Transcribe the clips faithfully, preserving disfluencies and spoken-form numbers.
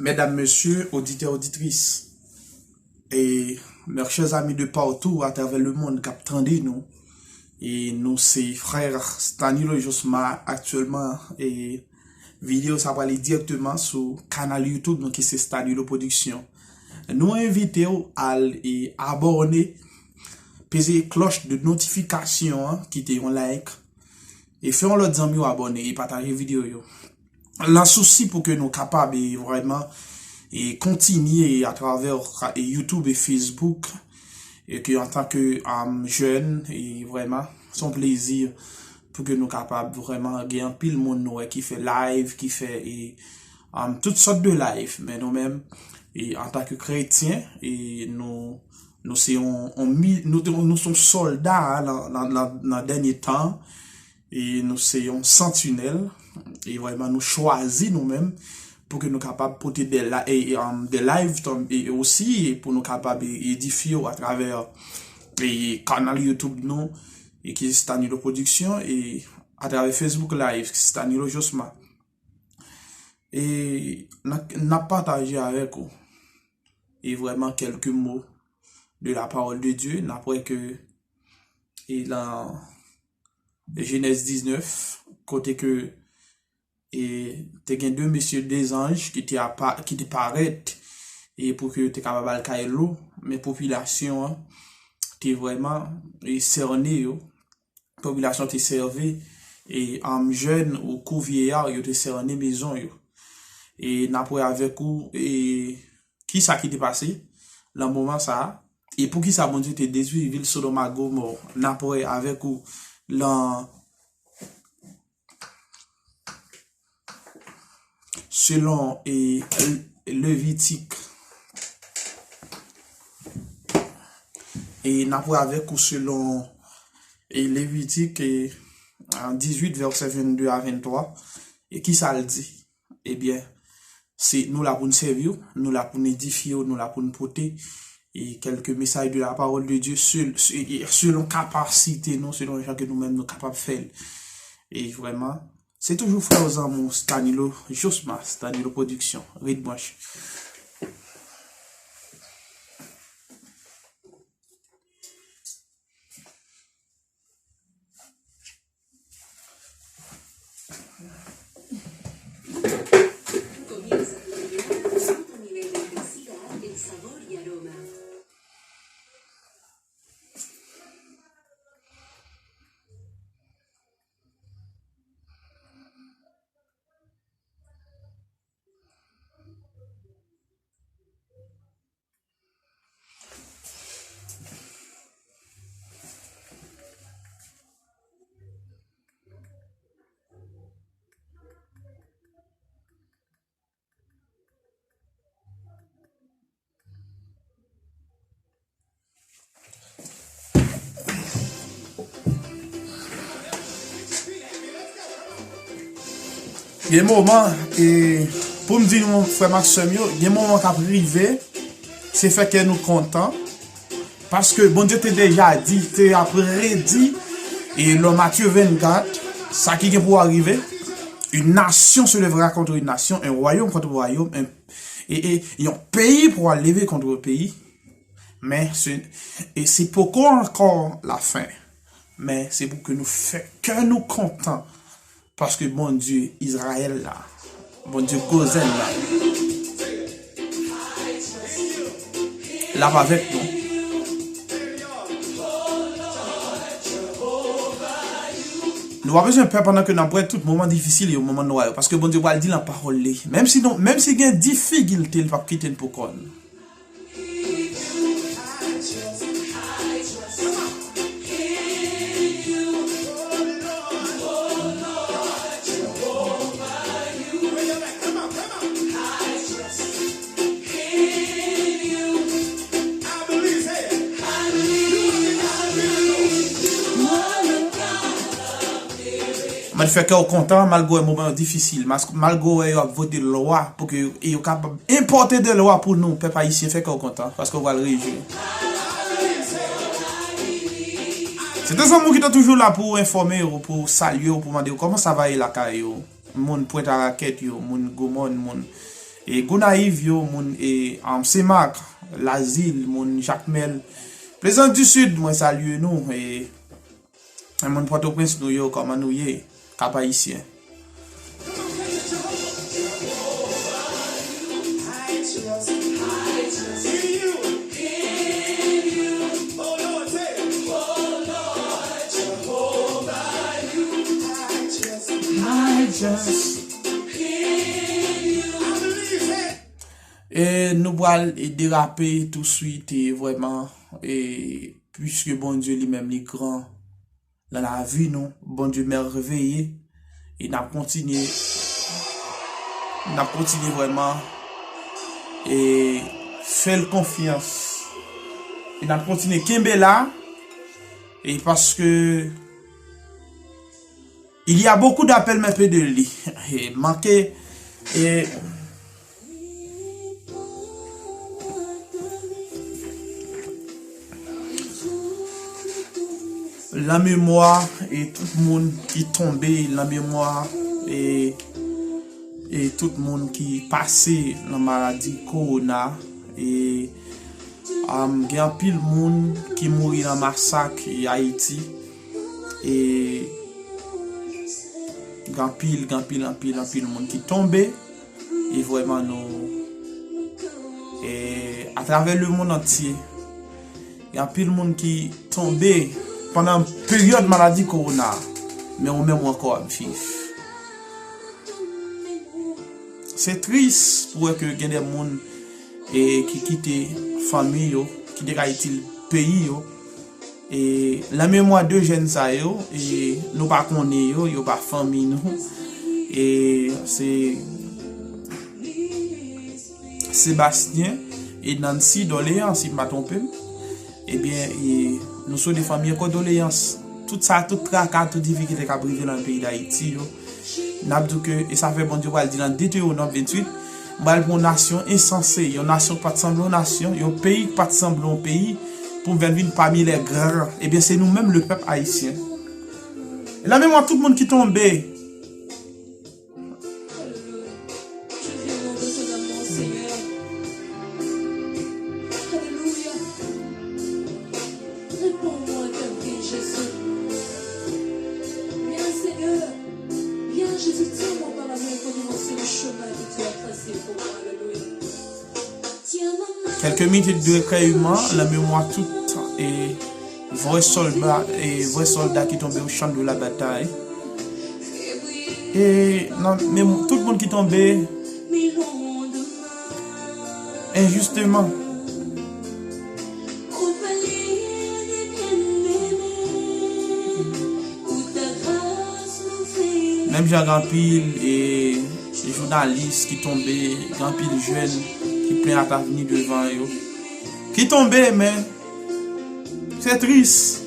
Medam, mesye, oditè, oditris, e mes chers amis de partout atravè lemonn k ap tande nou, e nou se frè Stanilo Josma aktyèlman, e videyo sa prale dirèkteman sou kanal YouTube nou ki se Stanilo Production. Nou envite w al e abòne, peze klòch de notifikasyon an, kite yon like, e fè yon lòt zanmi w abòne e pataje videyo yo. Nan sousi pou ke nou kapab e vrèman e kontinye atravè e YouTube e Facebook, e ke antanke um, jèn, e vrèman se yon plezi pou ke nou kapab vrèman gen anpil moun nou wè ki fè live, ki fè e um, tout sòt de live, men nou menm e antanke kretyen e nou nou se yon, yon mi- nou, te- nou se yon sòlda nan, nan, nan, nan dènye tan, e nou se yon santinèl, e vrèman nou chwazi nou menm pou ke nou kapab pote de, la, e, e, um, de live tan- e osi e pou nou kapab e- edifye w atravè e kanal YouTube nou, e ki Stanilo Production, e atravè Facebook Live Stanilo Josma. E n a- n ap pataje avèk ou e vrèman kèlke mo de la parole de Dieu. N ap wè ke e nan Jenèz diznèf, kote ke e te gen de mesye, de zanj ki te apa- ki te parèt e pou ke yo te kapab al kay Lo, men popilasyon an te vrèman e sène yo. Popilasyon te sène e um, jèn ou kou vyeya, yo te sène mezon yo. E n ap wè avèk ou e kisa ki te pase nan moman sa a, e poukisa Bondye te detwi vil Sodòm ak Gomò. N ap wè avèk ou nan selon e Levitik, e n ap wè avèk ou selon e Levitik e dizuit vèsè vennde a venntwa. E kisa l di? Ebyen, se nou la pou n sèvi w, nou la pou n edifye w, nou la pou n pote e kèlke mesaj de la parole de Dieu sel- se- e selon kapasite nou, selon jan ke nou menm nou kapab fè l. E vrèman, se toujou frè w zanmi w Stanilo Josma, Stanilo Production. Ret branche. Comienza a generar un distinto nivel de intensidad en sabor y aroma. Gen moman, e, pou m di nou, frè m ak sè m yo, gen moman k ap rive, se fè kè nou kontan, paske Bondye te deja di, te ap predi, e, nan Matye vennkat, sa ki gen pou rive, une nation se lèvera contre une nation, un royaume contre un royaume, un, e, e, yon peyi pou al leve kont yon peyi, men se, e se poko ankò lafen. Men se pou ke nou fè kè nou kontan, paske Bondye Izrayèl la, Bondye Gozèn la, l ap avèk nou. Nou pa bezwen pè pandan ke n ap wè tout moman difisil yo, moman nwa yo, paske Bondye pral di nan pawòl li. Menm si nou, menm si gen difikilte, li p ap kite n pou kò n. Mwen fè kè w kontan, malgre moman yo difisil, mas- malgre yo ap vote lwa pou ke yo, e yo kapab enpòte de lwa pou nou, pèp ayisyen, fè kè w kontan, paske w pral rejwi. Se te zanmi w ki te toujou la pou enfòme w, pou salye w, pou mande w kòman sa va ye lakay yo. Moun Pwent a Rakèt yo, moun Gwomòn, moun E Gonayiv yo, moun e um, Senmak, Lazil, moun Jakmèl, Plezans di Sid, mwen salye nou. E moun Pòtoprens nou yo, kòman nou ye? Kap Ayisyen. E nou pral e derape touswit e vrèman e piske Bondye li menm li gran nan lavi nou, Bondye mèveye e n ap kontinye n ap kontinye vrèman e fè l konfyans e n ap kontinye kenbe la e paske il y a beaucoup d'appels mais peu de lits. E manke e Lanmemwa e tout moun ki tonbe, lanmemwa e e tout moun ki pase nan maladi kowona e um, gen anpil moun ki mouri nan masak e Ayiti e gen anpil, gen anpil, anpil, anpil moun ki tonbe e vrèman nou e atravè lemonn antye gen anpil moun ki tonbe pandan peryòd maladi kowona men ou menm ou ankò ap viv. Se tris pou wè ke gen de moun e ki kite fanmi yo, ki te ka itil peyi yo. E lanmemwa de jèn sa yo, e nou pa konnen yo, yo pa fanmi nou. E se Sebastien e Nancy Doléan, si m pa twonpe m. Ebyen, e nou swete fanmi an kondoleyans. Tout sa, tout traka, tout difikilte k ap rive nan peyi Dayiti yo. N ap di w ke, e sa fè Bondye pral di nan Detewonòm venntuit, m pral pran yon nasyon ensanse, yon nasyon k pa t sanble yon nasyon, yon peyi k pa t sanble yon peyi, pou m fè l vin pami lè gran. Ebyen, se nou menm, lepèp ayisyen. E lanmemwa tout moun ki tonbe, Alelouya. Je viens au besoin de mon Seigneur. Alelouya. Réponds-moi, Jésus. Viens, Seigneur. Viens, Jésus, tiens-moi par la main et conduis-moi sur le chemin que tu as tracé pour moi. Alelouya. Quelques minutes de recueillement, la mémoire toute est Vrè sòlda, e vrè sòlda ki tonbe au champ de la bataille. E nan men tout moun ki tonbe enjisteman. Menm jan gen anpil e jounalis ki tonbe, gen anpil jèn ki plen ak avni devan yo. Ki tonbe, men Se tris.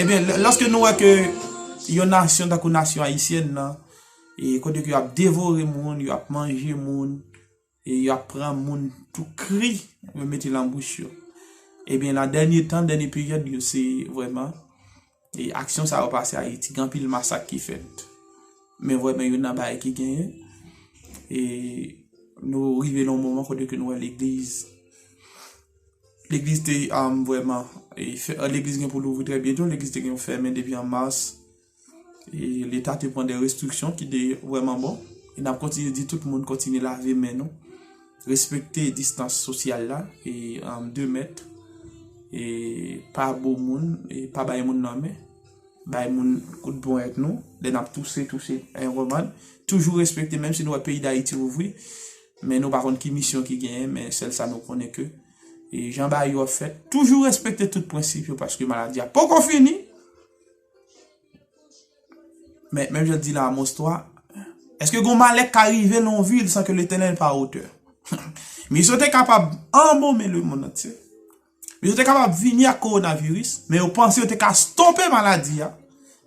Ebyen, lè- lòske nou wè ke yon nasyon tankou nasyon ayisyèn nan, e kote ke y ap devore moun, y ap manje moun, e y ap pran moun tou kri, yo mete l nan bouch yo. Ebyen, nan dènye tan, dènye peryòd yo, se vrèman, e aksyon sa yo pase Ayiti, gen anpil masak ki fèt. Men vrèman, youn nan bagay ki genyen, e nou rive nan yon moman kote ke nou wè legliz Legliz te um, vrèman e, fè- legliz gen pou louvri trè byento. Legliz te gen fèmen depi an mas. E leta te pran de restriksyon ki te vrèman bon. E n ap kontinye di tout moun kontinye lave men nou. Respekte distans sosyal la. E um, de mèt. E pa bo moun. E pa bay moun nan men. Bay moun kout ponyèt nou. Lè n ap touse, touse en romad. Toujou respekte, menm si nou wè peyi Dayiti ouvri. Men nou pa konn ki misyon ki genyen, men sèl sa nou konnen ke e jan bagay yo ap fèt, toujou respekte tout prensip yo paske maladi a poko fini. Men menm jan di nan Amos twa, èske gon malè k ka rive nan yon vil san ke Letènèl pa otè? Misye te kapab anbome lemonn antye. Misye te kapab vini ak kowonaviris, men yo panse yo te ka stope maladi a.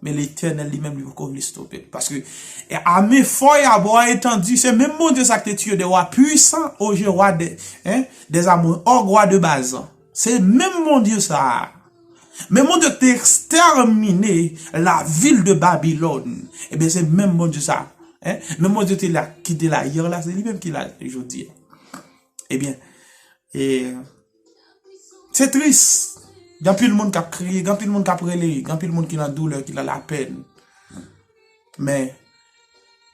Men Letènèl li menm li poko vle stope l. Paske e, a men fò e a bwa etandi, se menm Bondye sa ki te tiye de wa pwisan, o je wa de, en, dèzamwe, òg wa de Bazan. Se menm Bondye sa a. Menm Bondye ki te ekstèmine lavil de Babilòn. Ebyen, se menm Bondye sa a. Hein? Menm Bondye te la, ki te la yè la, se li menm ki la jodi a. Ebyen, e, se tris. Gen anpil moun k ap kriye, gen anpil moun k ap rele, gen anpil moun ki nan doulè, ki nan lapèn. Men,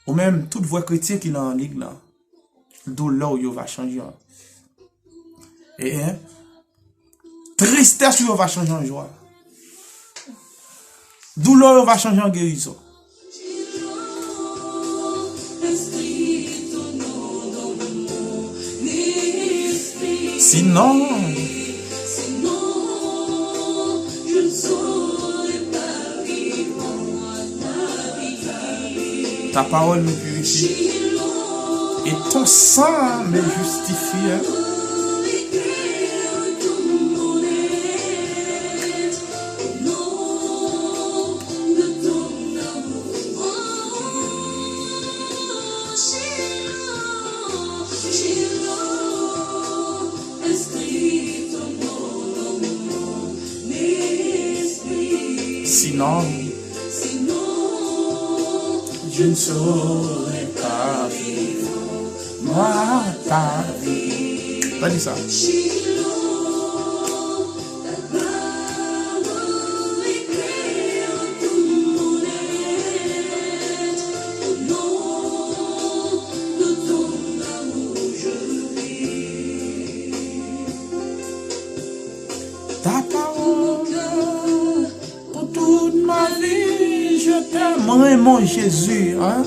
ou menm, tout vrè kretyen ki nan lig lan, doulè w yo va chanje an. E, e, tristès ou yo va chanje an jwa. Doulè w yo va chanje an gerizon. Sinon, ta parole me purifie, et ton sang me justifie. Sinon, je ne saurais pas vivre, moi, ta vie. Tande sa. Ta parole pour toute ma vie, je t'aime. Mwen renmen w, Jezi, hein?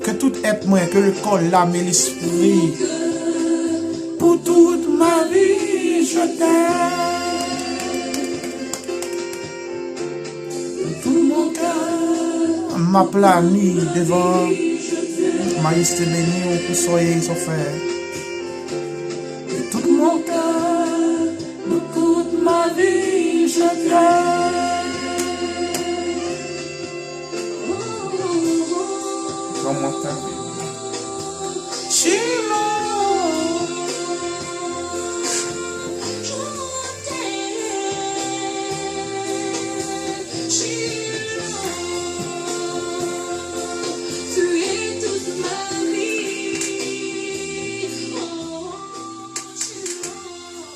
Que tout être mwen, que le corps, l'âme et l'esprit, pour toute ma vie, je t'aime. Pour tout mon cœur, m ap lani devan Majeste beni w pou sa w ye, sa w fè. De tout mon cœur, de toute ma vie, je t'aime. Comment t'aimer? Sheila.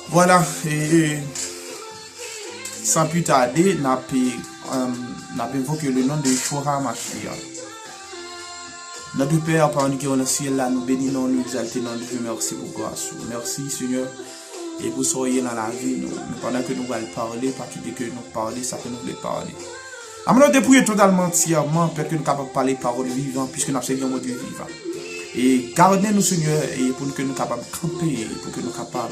Vwala, e, e, san pli tade, n ap, e, n ap envoke le non de Yeshua HaMashiach. Notre Père, papa nou ki nan syèl la, nou beni non, nou egzalte non, nou di mèsi pou gras ou. Mèsi, Senyè, e pou sa w ye nan lavi nou. Men pandan ke nou pral pale, pa kite ke nou pale sa ke nou vle pale. Amèn, nou depriye totalman, antyèman, pè ke nou kapab pale pawòl vivan, piske n ap sèvi yon Bondye vivan. E gade nou, Senyè, e pou ke nou kapab kanpe, e pou ke nou kapab,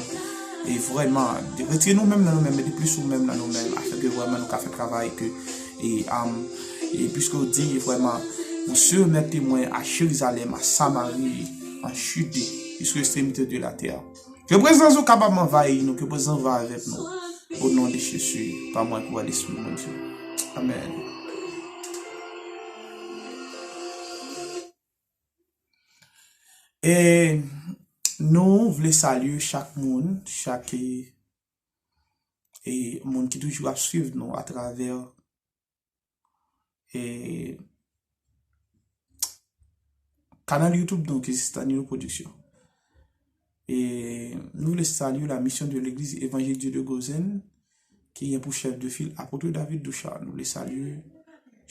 e vrèman, retire nou menm nan nou menm, mete plis ou menm nan nou menm, afin ke vrèman nou ka fè travay ke, e, am, e piske w di vrèman, vous serez mes témoins à Jérusalem, à Samarie, en Judée, jusqu'aux extrémités de la terre. Ke prezans ou kapab anvayi nou, ke prezans ou va avèk nou. O non de Jezi, pa mwen ki wè Lespri Bondye. Amèn. E nou vle salye chak moun, chak, e, e moun ki toujou ap swiv nou atravè e, kanal YouTube nou ki se Stanilo Production. E nou vle salye la mission de l'église évangélique Dieu de Gozen, ki gen pou chèf de fil Apôtre David Ducharme. Nou vle salye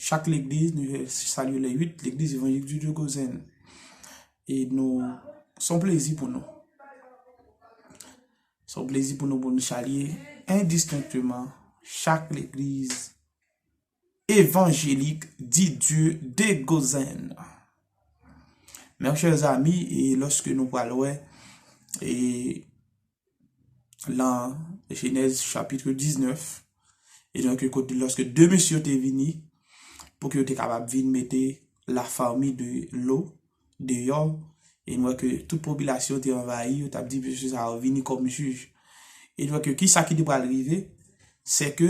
chak legliz, nou vle salye les huit legliz évangéliques Dieu de Gozen. E nou, se yon plezi pou nou. Se yon plezi pou nou, pou nou salye endistenkteman chak legliz evanjelik di Dye de Gozen. Mes chers amis, e lòske nou pral wè, e lan Jenèz chapit diznèf, e donk kote lòske de mesye yo te vini, pou ke yo te kapab vin mete la famille de Lot deyò, e nou wè ke tout popilasyon te anvayi, yo t ap di mesye sa yo vini kòm jij. E nou wè ke kisa ki te pral rive, se ke,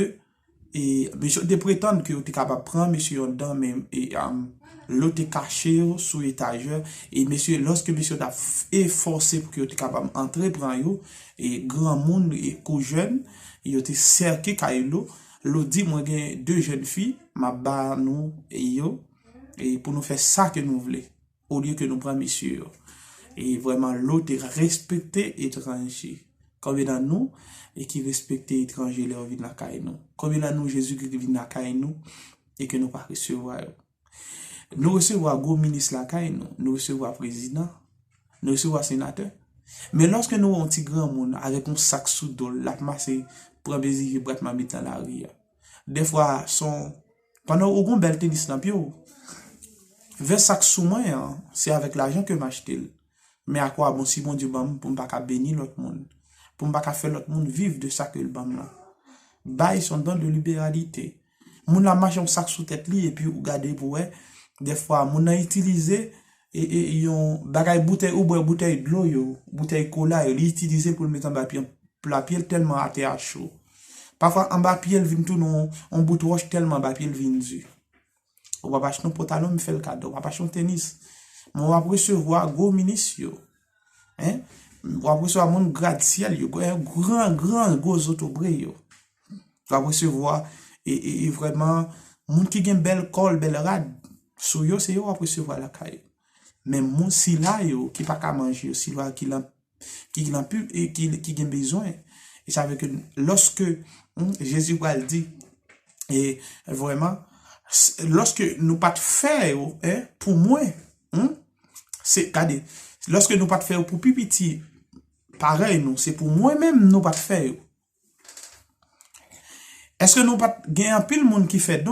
e, mesye yo te pretann ke yo te kapab pran mesye yo anndan, men, e, am, Lot te kache yo sou etajè, e mesye, lòske mesye yo t ap f-, efòse pou ke yo te kapab antre pran yo, e granmoun e kou jèn, yo te sèke kay Lot. Lot di, mwen gen de jèn fi, m ap ba nou e yo, e pou nou fè sa ke nou vle. olye ke nou pran mesye yo. E vrèman, Lot te respekte etranje. Konbyen nan nou e ki respekte etranje lè yo vin lakay nou? Konbyen nan nou Jezikri vin lakay nou e ke nou pa resevwa yo? Nou resevwa gwo minis lakay nou, nou resevwa prezidan, nou resevwa senatè. Men lòske nou wè yon ti granmoun avèk yon sak sou do l, l ap mache pran plezi vye bwat mamit nan lari a. Dèfwa, son, pandan ou gon bèl tenis nan pye w, vè sak sou mwen an, se avèk lajan ke m achte l. Men akwabon si Bondye ban m pou m pa ka beni lòt moun, pou m pa ka fè lòt moun viv de sa ke l ban m lan? Bay se yon don de liberalite. Moun la mache yon sak sou tèt li epi ou gade pou wè, dèfwa moun nan itilize e, e, yon bagay boutèy, ou bwè boutèy dlo yo, boutèy kola yo, li itilize pou l met anba pye, anba pye l tèlman atè a cho. Pafwa anba pye l vin tounen yon, yon bout wòch tèlman anba pye l vin di. Ou p ap achte yon pantalon, m fè l kado. Ou p ap achte yon tenis. Men w ap resevwa gwo minis yo. Hein? W ap resevwa moun grasyèl yo, gran, gran, gwo zotobre yo. W ap resevwa e, e, e vrèman moun ki gen bèl kòl, bèl rad sou yo, se yo w ap resevwa lakay ou. Men moun sila yo ki pa ka manje yo, sila ki lan, ki lan pi, e ki, ki gen bezwen. E sa vle ke lòske, hmm, Jezi pral di, e vrèman, s- lòske nou pa t fè yo, hein, pou mwen, hmm, se, gade, lòske nou pa t fè yo pou pi piti parèy nou, se pou mwen menm nou pa t fè yo. Èske nou pa t gen anpil moun ki fè don